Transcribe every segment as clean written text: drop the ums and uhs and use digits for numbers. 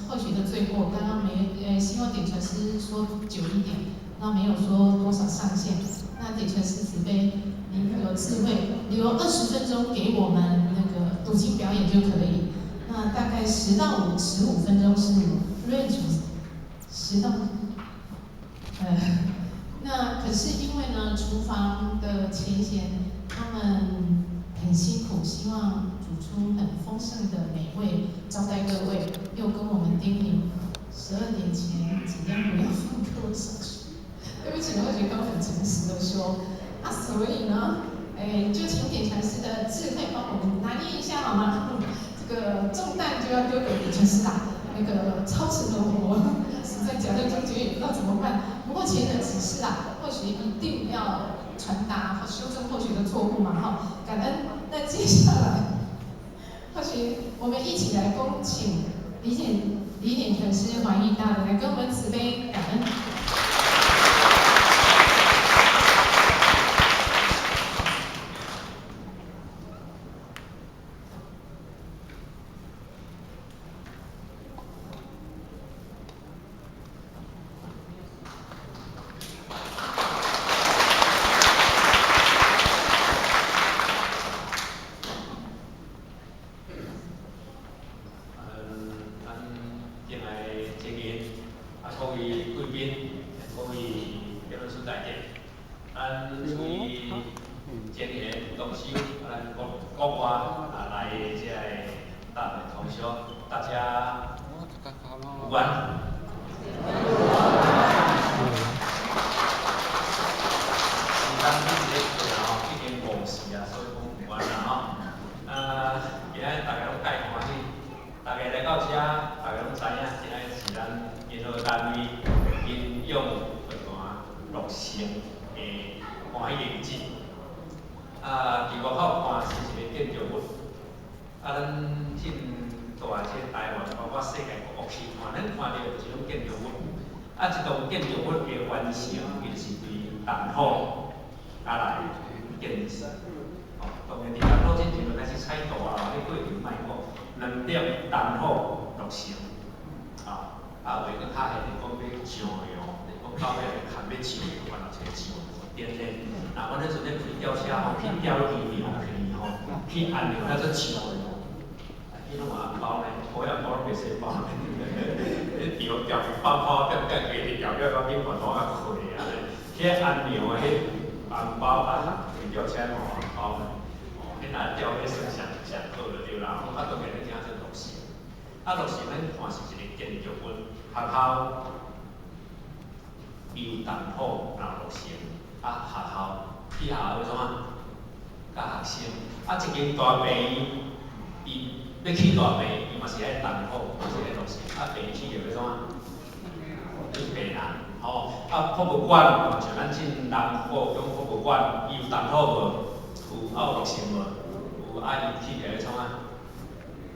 或許的罪過，剛剛沒，希望點傳師說久一點，那沒有說多少上限。那點傳師慈悲，您有智慧，留20分鐘給我們那個讀經表演就可以。那大概10到55分鐘是 range，十到，那可是因為呢，廚房的前賢他們很辛苦，希望煮出很豐盛的美味招待各位，又跟我們叮嚀12點前盡量不要放各位上去。對不起，我覺得剛很誠實的說，啊，所以呢，就請點傳師的智慧幫我們拿捏一下好嗎？這個重擔就要丟給點傳師啦。那個操持的我實在夾在中間也不知道怎麼辦。不過前人指示啊，或許一定要傳達和修正或許的錯誤嘛，哈，感恩。那接下來，或許我們一起來恭請李點傳師懷義大德來跟我們慈悲感恩。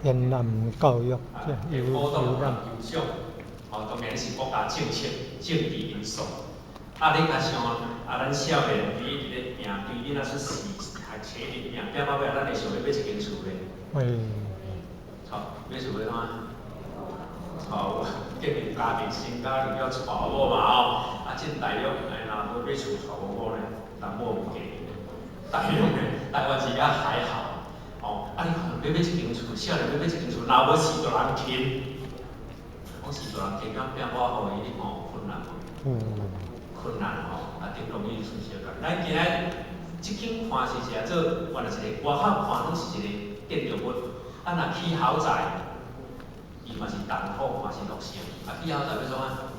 越南教育，有有咱。哦，當然是國家政策、政治因素。啊，你較像啊，咱少年佇咧拼，對囡仔出世學冊咧拼，拼到尾，咱會想欲買一間厝袂？好，買厝欲創啥？吼，建立家庭，新家庭要娶某嘛吼。啊，進大陸哎，若無買厝娶某呢，人某毋嫁。大陸呢，台灣是猶還好。哦，啊，你看，欲買一間厝，少年欲買一間厝，若無序大人傾，講序大人傾，敢拼我予伊，你看有困難無？困難吼，啊，頂容易出小可。咱今仔這間看是一個做，原來一個外口看攏是一個建築物，啊，若起豪宅，伊嘛是動土，嘛是落成，啊，起豪宅欲創啥？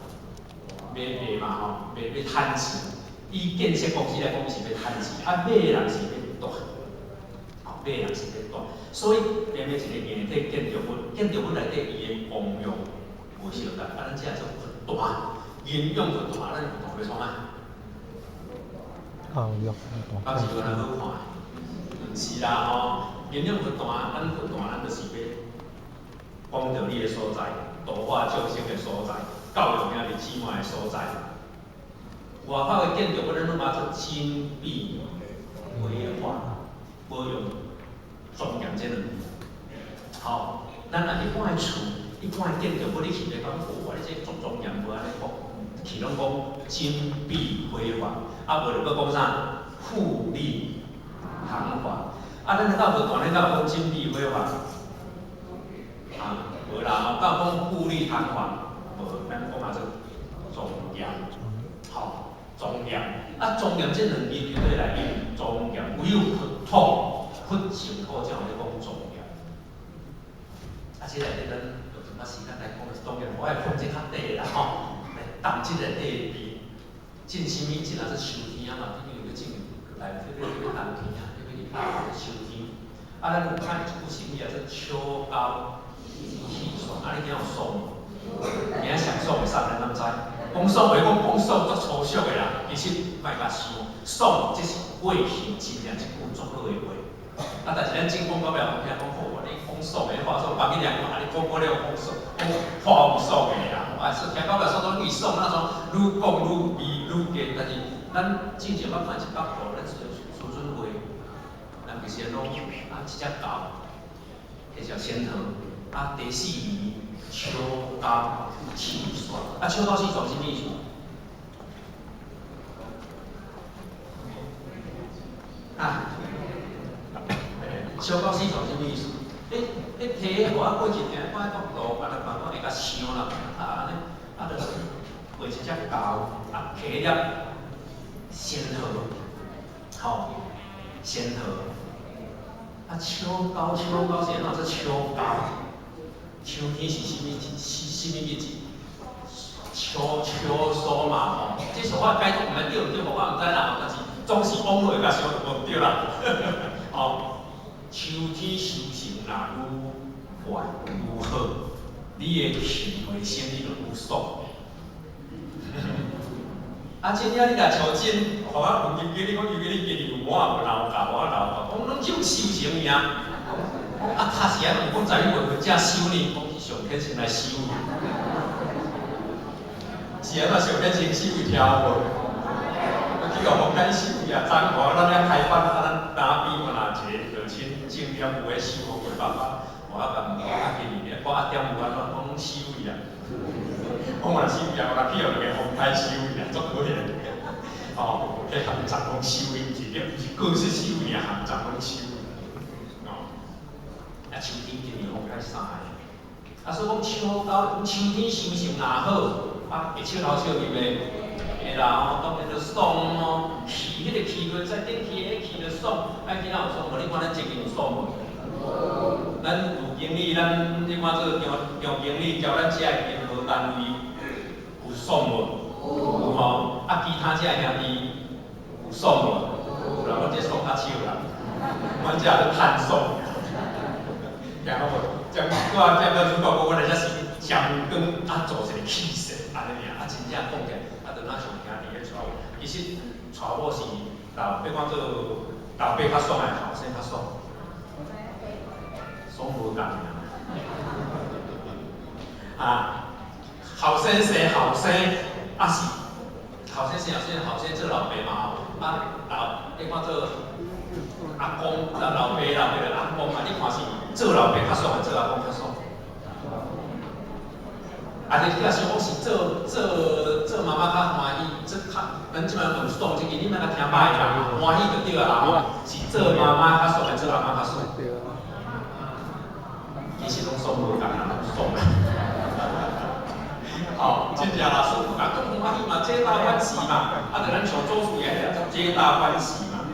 買賣嘛吼，買欲趁錢。以建設公司來講，伊是欲趁錢，啊，買的人是欲住。買人是欲住，所以變做一個硬體建築物，建築物內底伊的功用無相仝，啊，咱這做佛壇，營養佛壇，咱佛壇欲創啥？教育。敢是有按呢好看？毋是啦吼，營養佛壇，咱佛壇咱就是欲講道理的所在，度化眾生的所在，教育兄弟姊妹的所在。外口的建築物，咱攏嘛做金碧輝煌，無用莊嚴這兩字。吼，咱若一般的厝，一般的建築，無你去咧講，哇！你這足莊嚴，無按呢講，去攏講金碧輝煌，啊，無就閣講啥富麗堂皇。啊，咱敢有無大咧？敢有講金碧輝煌？啊，無啦吼，敢有講富麗堂皇？無，咱講啊做莊嚴，吼，莊嚴。啊，莊嚴這兩字絕對內面莊嚴，唯有佛土、佛淨土才有咧講莊嚴。啊，這內底咱用一寡時間來講，當然無愛講這較短啦吼，來動這內底比進啥物進啊？這秋天啊嘛，因為要進來，這個這個冬天啊，這個入秋天。啊，咱有看一句成語啊，做秋高氣爽。啊，你今有爽無？今仔上爽的啥人敢知？講爽話講講爽足粗俗的啦，其實莫共想，爽這是過去真正一句足好的話。啊，但是咱正講到尾，有聽講好，你講爽的話，說別個兩講，啊，你講過了講爽，講話有爽的啦。啊，說聽到尾說都愈爽，那種愈講愈美愈加。但是咱之前捌看一幅圖，咱慈尊會，人其實攏啊一隻狗，彼隻仙桃，啊第四年秋高氣爽，啊秋高氣爽是啥物意思？啊？秋高氣爽是啥物意思？彼彼提互我過去聽，我講路，啊，就看講會較想啦，啊按呢，啊，就畫一隻狗，啊，提粒仙桃，吼，仙桃，啊，秋高秋高是按怎做秋高？秋天是啥物是啥物日子？秋秋收嘛吼，這說法解讀毋知對毋對，我毋知啦，但是總是往落共想就無毋對啦，吼。秋天收成若愈壞愈好，你的氣會生你就愈爽。啊，真正你若像真，予我問尤經理講，尤經理今年有滿無流夠，我流夠，講攏種收成爾。啊，確實啊，毋講10月份才收呢，講是上天先來收。是按怎上天先收伊聽有無？去予風開收伊啊，昨昏咱遐開班，啊，咱東邊嘛若一個就親正點有咧收予爸爸，我啊共問啊，今年咧，我啊點有按怎講攏收伊啊？講嘛收伊啊，我若去予兩個風開收伊啊，足可憐。吼，彼含雜攏收伊，毋是咧，毋是過失收伊啊，含雜攏收伊。哦，啊，秋天今年風開三個，啊，所以講秋高，秋天收成若好，啊，會笑頭笑面袂？會啦吼，當然就爽咯。氣彼個氣氛在頂氣，彼氣就爽。啊，今仔有爽無？你看咱最近有爽無？咱有經理，咱你看做張張經理交咱遮的任何單位有爽無？有吼。啊，其他遮的兄弟有爽無？有啦，阮這爽較少啦。阮這咧嘆爽。聽好無？將我這個主角講，阮來遮是將光啊，做一個氣勢按呢爾，啊，真正講起來，啊，就若像兄弟咧娶某，其實娶某是老，欲講做老爸較爽還是後生較爽？爽無仝啊，後生生後生，啊是後生生後生，後生做老爸嘛吼，啊老，欲講做阿公，老老爸老爸就阿公嘛，你看是做老爸較爽，還是做阿公較爽？啊！你若想講是做做做媽媽較歡喜，做較咱這擺問爽這個，你莫共聽歹啦，歡喜就對啊啦吼。是做媽媽較爽，還是做阿媽較爽？其實攏爽無仝啦，攏爽啦。吼，真正啦，爽啊，講歡喜嘛，皆大歡喜嘛。啊，就咱像祖師爺遐，皆大歡喜嘛，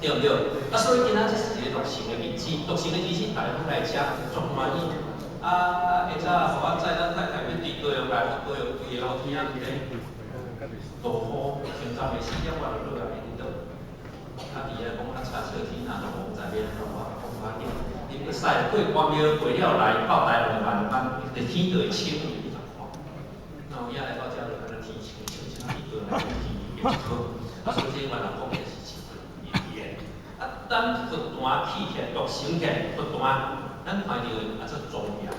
對毋對？啊，所以今仔這是一個獨成的日子，獨成的日子，大家攏來遮足歡喜。啊，下早予我載咱太太欲佇高雄來，高雄規个樓梯仔佇咧落雨，清早的4點外就落來，一直落。啊，伫遐講啊，車車天啊，落雨，毋知欲按怎，我講較緊，你會使過關廟過了來到台南慢慢，就天就會晴，你就看。那有影來到遮就敢若天晴，晴晴佇高雄天會好。啊，所以這我人講的是一個預言。啊，咱佛壇起起來，落成起來，佛壇。咱看著啊，做莊嚴，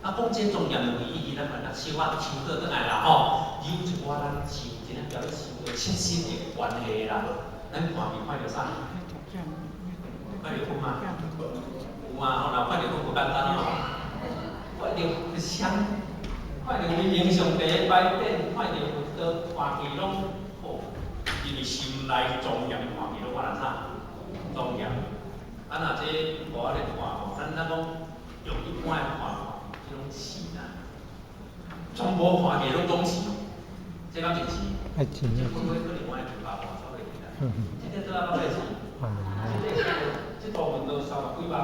啊，講這莊嚴有意義，咱嘛若小可抽倒轉來啦吼，有一寡咱是真正交你生活切身的關係啦。咱看見看著啥？看著佛嗎？有啊，吼，若看著佛無簡單哦。看著佛像，看著明明上帝摆展，看著佛陀，看起攏好，因為心內莊嚴，看起攏看人啥？莊嚴。啊，若這無按呢看吼，咱講用一般的看法，這攏錢啊，全部看起攏總錢，這敢是錢？愛錢這可能我愛200外走袂去啦。這個做啊幾錢？這大份都30幾萬。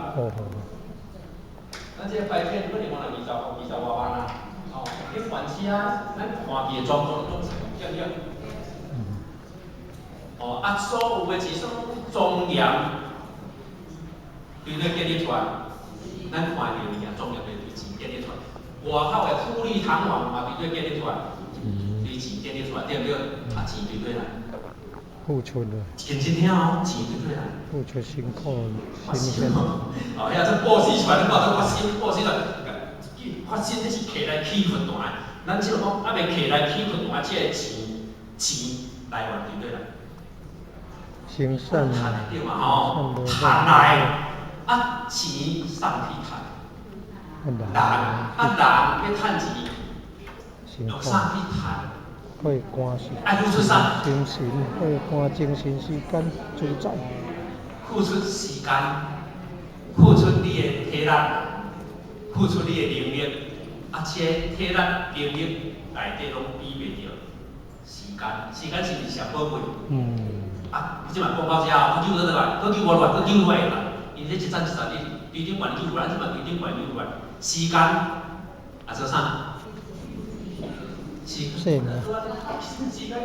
咱這個擺片可能我若20外萬啊。哦，你凡是啊，咱看見的全部攏錢，對毋對？哦，啊，所有的錢攏莊嚴，對咧建立出來，咱看著物件莊嚴的對錢建立出來，外口的富麗堂皇嘛，對咧建立出來，對錢建立出來，對毋對？啊，錢對佗來？付出的。認真聽哦，錢對佗來？付出辛苦，辛苦。哦，遐這布施出來，你看這發心布施出來，發心這是摕來起佛壇的。咱這個講猶未摕來起佛壇，這個錢錢來源佇佗來？行善趁對嘛吼，趁來啊，錢送去趁，人啊人欲趁錢，用啥去趁？過關是愛付出啥？精神，過關精神時間自在。付出時間，付出你的體力，付出你的能力，啊，這體力、能力內底攏比袂著時間，時間是毋是上寶貴？啊，你這擺講到遮，閣救倒來，閣救無落來，閣救落來，因這一層一層，你規頂懸救落來，咱這擺規頂懸救落來，時間啊做啥？時間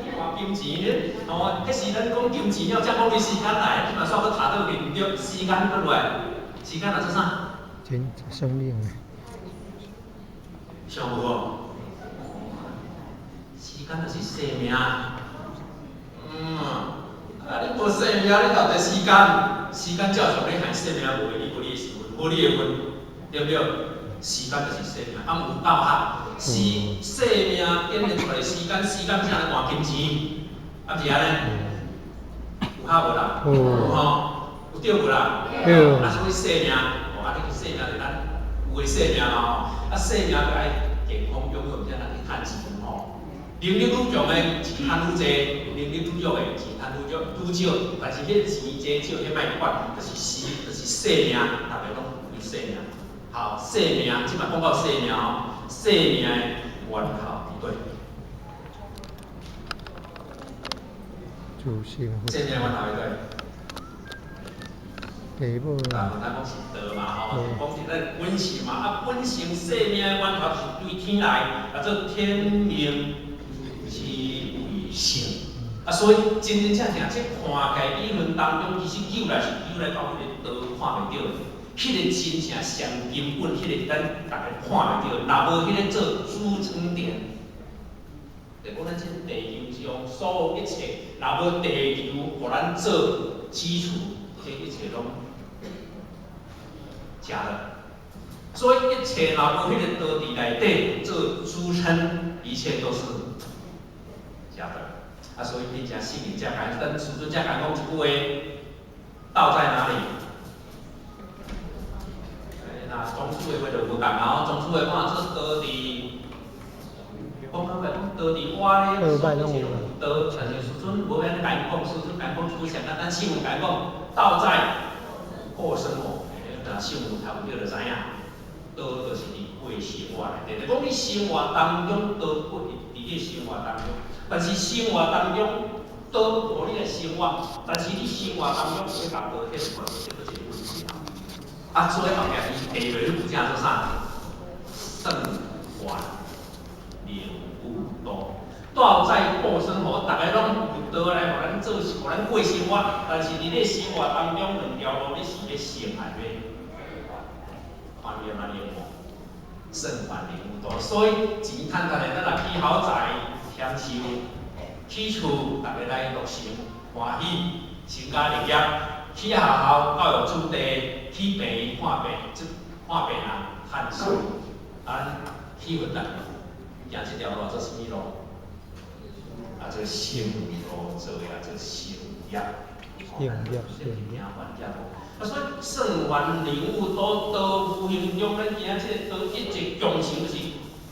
去換金錢咧，哦，彼時咱講金錢了，才講你時間來，這擺煞閣踢倒去，毋對，時間閣落來，時間來做啥？真生命。想無？時間就是生命。啊，你無生命，你頭一時間，時間照常咧害生命無你無你的身份，無你的份，對毋對？時間就是生命，啊，有夠合。時生命建立出來時間，時間才來換金錢，啊，毋是按呢？有合無啦？有吼，有對無啦？對。啊，所以生命，哦，啊，你生命就咱有的生命嘛吼，啊，生命就愛健康勇勇，才通去趁錢吼。能力愈強的錢趁愈濟，能力愈弱的錢趁愈少愈少。但是彼錢濟少，彼莫管，就是時，就是生命，逐个攏為生命。好，生命，這擺講到生命吼，生命的源頭佇佗？自性。生命源頭佇佗？父母啊，咱講是道嘛吼，講是咱本性嘛，啊，本性生命的源頭是對天來，啊，做天命之為性。啊，所以真真正正這看起理論當中，其實救來是救來到彼個道看袂著的，彼個真正上根本，彼個咱逐个看袂著，若無彼個做支撐點，就講咱這地球上所有一切，若無地球予咱做基礎，這一切攏假的。所以一切若無彼個道佇內底做支撐，一切都是假的。啊，所以變成聖人才共咱師尊才共講一句話：道在哪裡？欸，若莊子的話就無仝啊，莊子的講做道佇，講到尾講道佇我咧，有道，但是師尊無按呢共伊講，師尊共伊講出上簡單，聖人共伊講道在過生活。若聖人讀著就知影，道就是佇過生活內底，就講你生活當中道過佇你生活當中。但是生活當中，道予你來生活，但是你生活當中有欲共道現出來，這閣一個問題啊。啊，所以後壁伊下落你有正做啥？聖凡領悟道，道在過生活，逐个攏有道來予咱做，予咱過生活。但是佇你生活當中，兩條路你是欲聖還欲凡？看你按怎領悟？聖凡領悟道，所以錢趁趁的，咱若起豪宅。享受起厝，逐个來樂成歡喜，成家立業；起學校，教育子弟；去病院看病，這看病人趁錢。啊，起佛壇，行這條路做啥物路？啊，做成路做啊，做成業。善業善業。啊，所以算完领悟都道无形中，咱今仔這個道一直共成，就是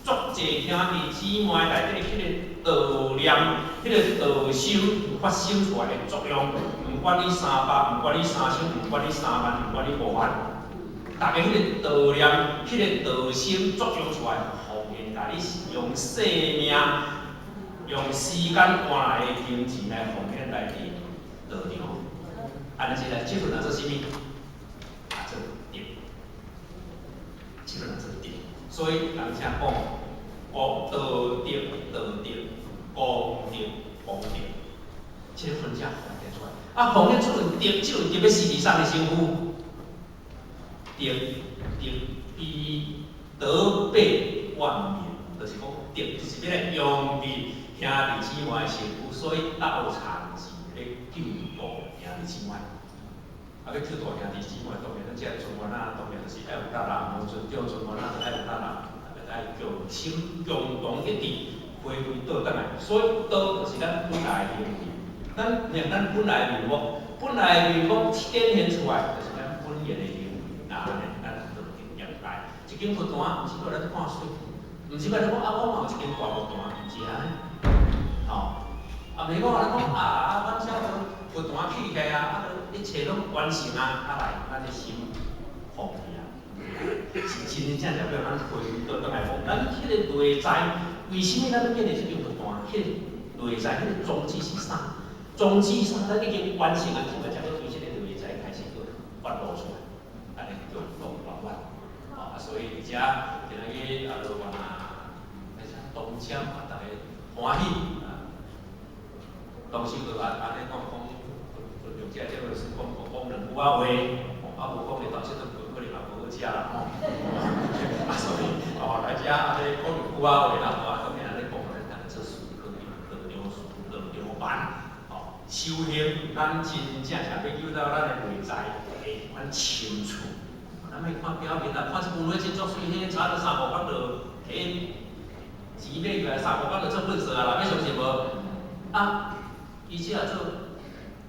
足濟兄弟姊妹內底彼個道念、彼個道心發生出來的作用，毋管你300，毋管你3000，毋管你3萬，毋管你5萬，逐家彼個道念、彼個道心作用出來，奉獻，共你用生命、用時間換來的金錢來奉獻來佇道場。按呢這來，這份人做啥物？啊，做德，這份人做德。所以人才講，講道德、道德、功德、功德，這份才奉獻出來。啊，奉獻出份德，這份德欲施佇啥物身軀？德德比德被萬民，就是講德就是欲來用佇兄弟姊妹身軀，所以道場是咧救度兄弟姊妹。啊，欲救度兄弟姊妹，當然咱這個村官仔，當然就是愛有力啦，無尊長村官仔就愛有力啦，大家愛共心共同一致，回歸倒轉來。所以道就是咱本來的行為，咱念咱本來的面目，本來的面目展現出來，就是咱本然的行為。那按呢，咱就業界一間佛壇，毋是叫咱看媠，毋是叫咱講啊，我嘛有一間大佛壇，毋是按呢，吼。啊，袂講啊，咱講啊啊，阮遮佛壇起起來啊，啊，一切攏完成啊，啊來，咱的心放去啊，是真真正正欲咱回倒轉來放。咱彼個內在，為啥物咱欲建立這間佛壇？彼個內在，彼個宗旨是啥？宗旨啥？咱已經完成啊，起來才閣對這個內在開始閣發露出來，按呢叫做圓滿。啊，所以佇遮今仔日啊，就願啊，那啥同簽啊，逐家歡喜啊。當時就按按呢講講，尊重這這個是講講兩句仔話，啊無講的當時都可能也無好食啦吼。啊，所以哦來遮按呢講兩句仔話啦，啊當然按呢講，咱逐家做事可以道場事道場辦，哦，修行咱真正是欲求到咱的內在的彼款深處。咱欲看表面啦，看這部落真足媠，彼差著三五工就摕錢買過來，三五工就做糞掃啊啦，欲相信無？啊，伊只啊做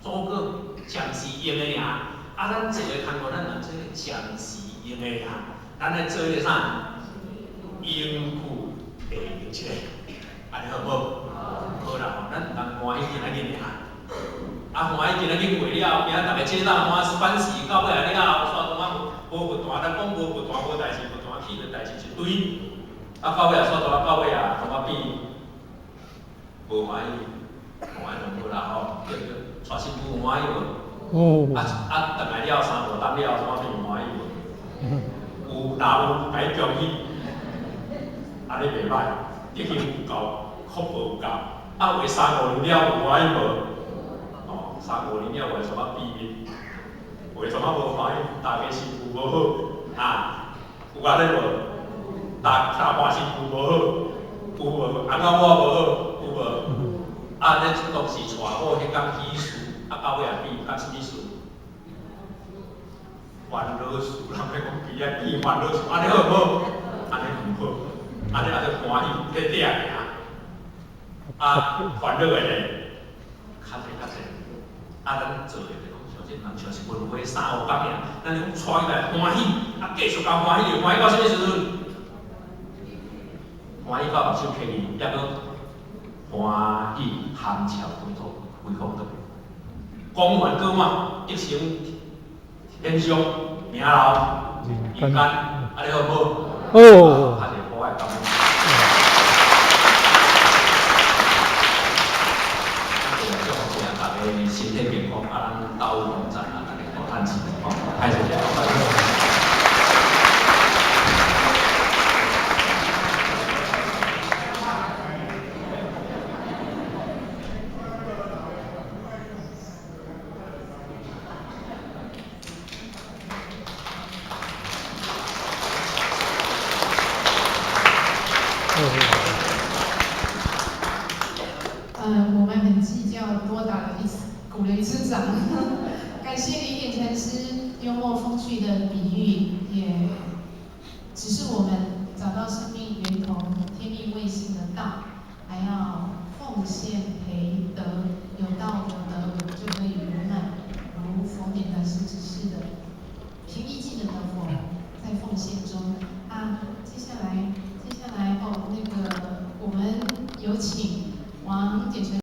祖國暫時用的爾，啊，咱做的工課，咱人做暫時用的爾，咱來做彼個啥？永久的用一個，按呢好無？好啦吼，咱毋通歡喜今仔日爾，啊歡喜今仔日過了，明仔逐家這當歡喜反時到尾仔了後，煞感覺無佛壇，咱講無佛壇無代誌，佛壇起的代誌一堆，啊到尾仔煞到尾仔，感覺變無歡喜。歡喜就好啦吼，對不對？娶新婦有歡喜無？哦。啊啊，轉來了三五冬了，怎啊變有歡喜無？有，若有，共伊恭喜，按呢袂歹，德行有夠，福報有夠。啊，有的三五年了有歡喜無？哦，三五年了有的怎啊變面？有的怎啊無歡喜？大家新婦無好，啊，有按呢無？大大半新婦無好，有無？翁仔某無好，有無？啊！咱當時娶某彼工喜事，啊到尾也變甲啥物事？煩惱事，人欲講伊啊變煩惱事，按呢好無好？按呢毋好，按呢也做歡喜，短短爾。啊，煩惱的咧，較濟較濟。啊，咱做的就講像這人像是文化三五工爾，咱講娶起來歡喜，啊繼續共歡喜，歡喜到啥物時陣？歡喜到目睭開去，抑閣歡喜含笑規套規空轉。講完過滿，得成天上名留人間，按呢好無好？好。較濟可愛感恩。大家身體健康，啊，咱鬥同讚啊，大家多趁錢，吼，歹勢者。我們很計較，多打了一次，鼓了一次掌。感謝李典禪師幽默風趣的比喻，也只是我們找到生命源頭、天命衛星的道，還要奉獻培德，有道有德，就可以圓滿。有請王簡純。